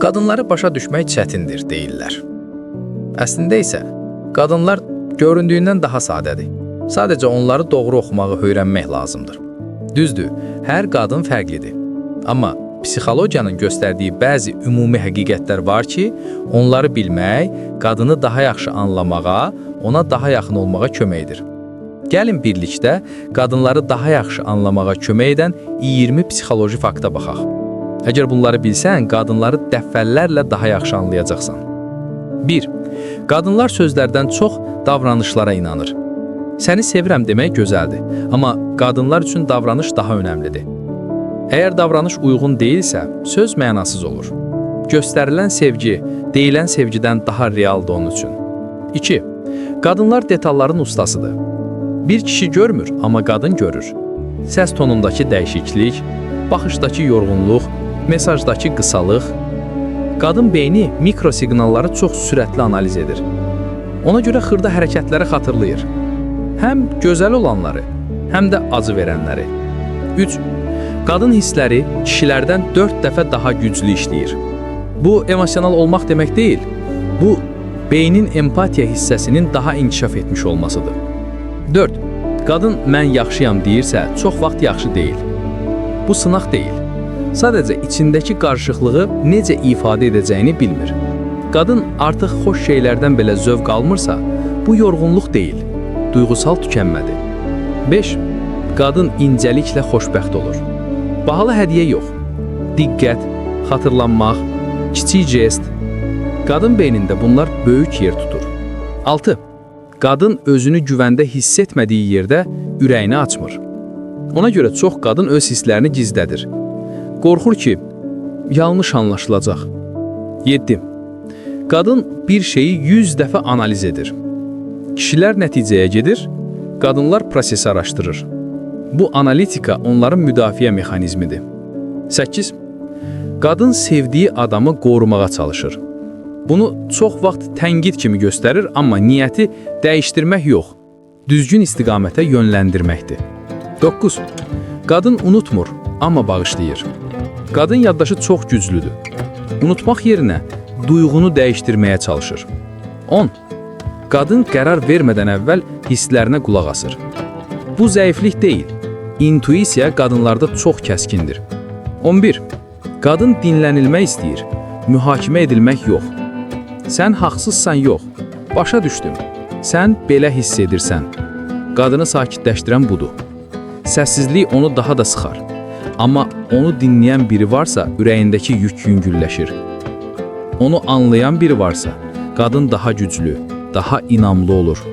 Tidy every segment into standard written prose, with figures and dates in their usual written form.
Qadınları başa düşmək çətindir deyirlər. Əslində isə qadınlar göründüyündən daha sadədir. Sadəcə onları doğru oxumağı öyrənmək lazımdır. Düzdür, hər qadın fərqlidir. Amma psixologiyanın göstərdiyi bəzi ümumi həqiqətlər var ki, onları bilmək qadını daha yaxşı anlamağa, ona daha yaxın olmağa kömək edir. Gəlin birlikdə qadınları daha yaxşı anlamağa kömək edən 20 psixoloji fakta baxaq. Əgər bunları bilsən, qadınları dəfələrlə daha yaxşı anlayacaqsan. 1. Qadınlar sözlərdən çox davranışlara inanır. Səni sevirəm demək gözəldir, amma qadınlar üçün davranış daha önəmlidir. Əgər davranış uyğun deyilsə, söz mənasız olur. Göstərilən sevgi, deyilən sevgidən daha realdır onun üçün. 2. Qadınlar detalların ustasıdır. Bir kişi görmür, amma qadın görür. Səs tonundakı dəyişiklik, baxışdakı yorğunluq, mesajdakı qısalıq. Qadın beyni mikrosiqnalları çox sürətli analiz edir. Ona görə xırda hərəkətləri xatırlayır. Həm gözəl olanları, həm də acı verənləri. 3. Qadın hissləri kişilərdən 4 dəfə daha güclü işləyir. Bu emosional olmaq demək deyil. Bu beynin empatiya hissəsinin daha inkişaf etmiş olmasıdır. 4. Qadın mən yaxşıyam deyirsə, çox vaxt yaxşı deyil. Bu sınaq deyil. Sadəcə içindəki qarışıqlığı necə ifadə edəcəyini bilmir. Qadın artıq xoş şeylərdən belə zövq almırsa, bu yorğunluq deyil, duyğusal tükənmədir. 5. Qadın incəliklə xoşbəxt olur. Bahalı hədiyyə yox. Diqqət, xatırlanmaq, kiçik jest. Qadın beynində bunlar böyük yer tutur. 6. Qadın özünü güvəndə hiss etmədiyi yerdə ürəyini açmır. Ona görə çox qadın öz hisslərini gizlədir. Qorxur ki, yanlış anlaşılacaq. 7. Qadın bir şeyi 100 dəfə analiz edir. Kişilər nəticəyə gedir, qadınlar prosesi araşdırır. Bu analitika onların müdafiə mexanizmidir. 8. Qadın sevdiyi adamı qorumağa çalışır. Bunu çox vaxt tənqid kimi göstərir, amma niyyəti dəyişdirmək yox, düzgün istiqamətə yönləndirməkdir. 9. Qadın unutmur, amma bağışlayır. Qadın yaddaşı çox güclüdür. Unutmaq yerinə duyğunu dəyişdirməyə çalışır. 10. Qadın qərar vermədən əvvəl hisslərinə qulaq asır. Bu zəiflik deyil. İntuisiya qadınlarda çox kəskindir. 11. Qadın dinlənilmək istəyir, mühakimə edilmək yox. Sən haqsızsan yox. Başa düşdüm. Sən belə hiss edirsən. Qadını sakitləşdirən budur. Səssizlik onu daha da sıxar. Amma onu dinləyən biri varsa, ürəyindəki yük yüngülləşir. Onu anlayan biri varsa, qadın daha güclü, daha inamlı olur.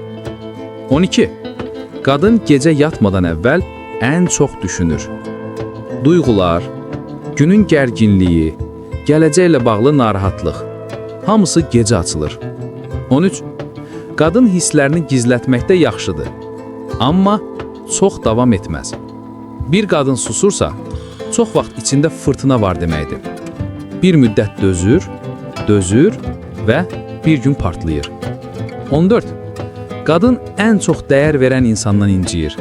12. Qadın gecə yatmadan əvvəl ən çox düşünür. Duyğular, günün gərginliyi, gələcəklə bağlı narahatlıq, hamısı gecə açılır. 13. Qadın hisslərini gizlətməkdə yaxşıdır. Amma çox davam etməz. Bir qadın susursa, çox vaxt içində fırtına var deməkdir. Bir müddət dözür, dözür və bir gün partlayır. 14. Qadın ən çox dəyər verən insandan inciyir.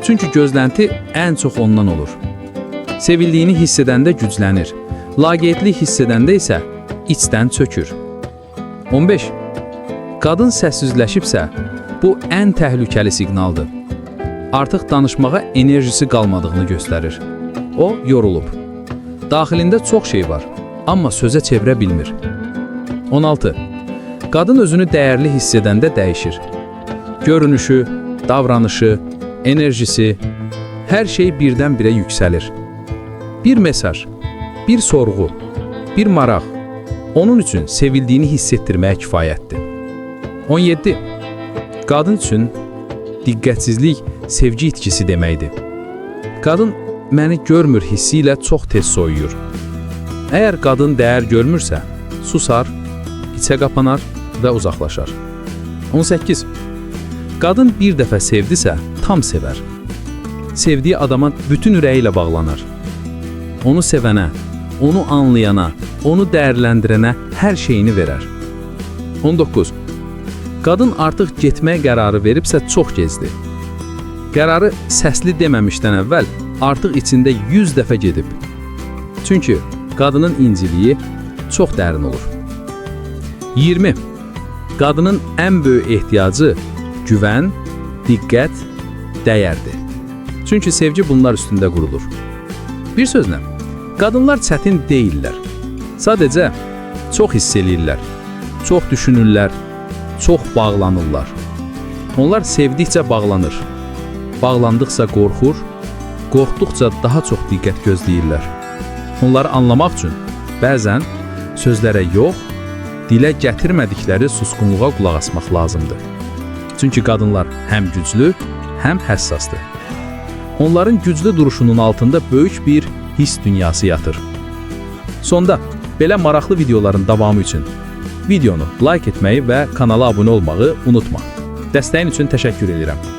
Çünki gözlənti ən çox ondan olur. Sevildiyini hiss edəndə güclənir. Laqeydlik hiss edəndə isə içdən çökür. 15. Qadın səssizləşibsə, bu ən təhlükəli siqnaldır. Artıq danışmağa enerjisi qalmadığını göstərir. O yorulub. Daxilində çox şey var, amma sözə çevirə bilmir. 16. Qadın özünü dəyərli hiss edəndə dəyişir. Görünüşü, davranışı, enerjisi, hər şey birdən-birə yüksəlir. Bir mesaj, bir sorğu, bir maraq onun üçün sevildiyini hiss etdirməyə kifayətdir. 17. Qadın üçün diqqətsizlik sevgi itkisi deməkdir. Qadın məni görmür hissi ilə çox tez soyuyur. Əgər qadın dəyər görmürsə, susar, içə qapanar və uzaqlaşar. 18. Qadın bir dəfə sevdisə, tam sevər. Sevdiyi adama bütün ürəyi ilə bağlanar. Onu sevənə, onu anlayana, onu dəyərləndirənə hər şeyini verər. 19. Qadın artıq getmək qərarı veribsə, çox gecdir. Qərarı səsli deməmişdən əvvəl artıq içində 100 dəfə gedib. Çünki qadının inciliyi çox dərin olur. 20. Qadının ən böyük ehtiyacı güvən, diqqət, dəyərdir. Çünki sevgi bunlar üstündə qurulur. Bir sözlə, qadınlar çətin deyillər. Sadəcə çox hiss eləyirlər, çox düşünürlər, çox bağlanırlar. Onlar sevdikcə bağlanır. Bağlandıqca qorxur, qorxduqca daha çox diqqət gözləyirlər. Onları anlamaq üçün bəzən sözlərə yox, dilə gətirmədikləri susqunluğa qulaq asmaq lazımdır. Çünki qadınlar həm güclü, həm həssasdır. Onların güclü duruşunun altında böyük bir hiss dünyası yatır. Sonda belə maraqlı videoların davamı üçün videonu like etməyi və kanala abunə olmağı unutma. Dəstəyin üçün təşəkkür edirəm.